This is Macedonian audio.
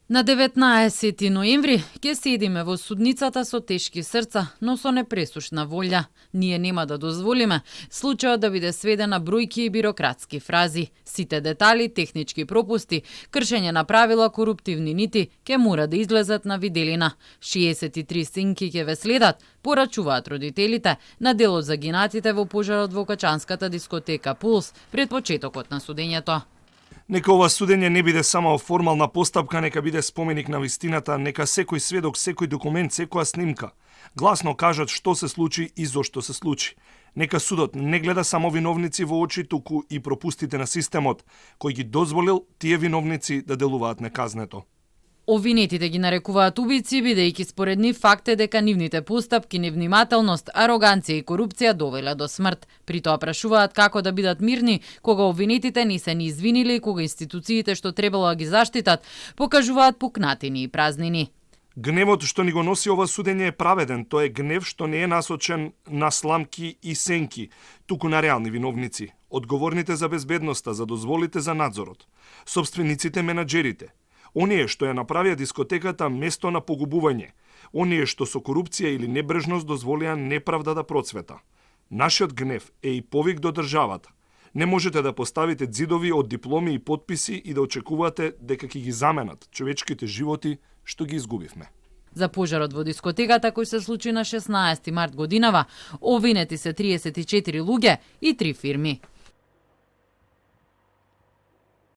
На 19 ноември ќе седиме во судницата со тешки срца, но со непресушна волја. Ние нема да дозволиме случајот да биде сведен на бројки и бирократски фрази. Сите детали, технички пропусти, кршење на правила, коруптивни нити ќе мора да излезат на виделина. 63 синки ќе ве следат, порачуваат родителите на дел од загинатите во пожарот во качанската дискотека Пулс пред почетокот на судењето. Нека ова судење не биде само формална постапка, нека биде споменик на вистината, нека секој сведок, секој документ, секоја снимка гласно кажат што се случи и зошто се случи. Нека судот не гледа само виновници во очи, туку и пропустите на системот, кој ги дозволил тие виновници да делуваат неказнето. Обвинетите ги нарекуваат убици, бидејќи според нив факт е дека нивните постапки, невнимателност, ароганција и корупција довеле до смрт. При тоа прашуваат како да бидат мирни кога обвинетите не се ни извиниле и кога институциите што требало да ги заштитат покажуваат пукнатини и празнини. Гневот што ни го носи ова судење е праведен, тоа е гнев што не е насочен на сламки и сенки, туку на реални виновници, одговорните за безбедноста, за дозволите за надзорот, сопствениците, менаџерите, оние што ја направија дискотеката место на погубување, оние што со корупција или небрежност дозволија неправда да процвета. Нашиот гнев е и повик до државата. Не можете да поставите ѕидови од дипломи и потписи и да очекувате дека ќе ги заменат човечките животи што ги изгубивме. За пожарот во дискотеката кој се случи на 16 март годинава, обвинети се 34 луѓе и 3 фирми.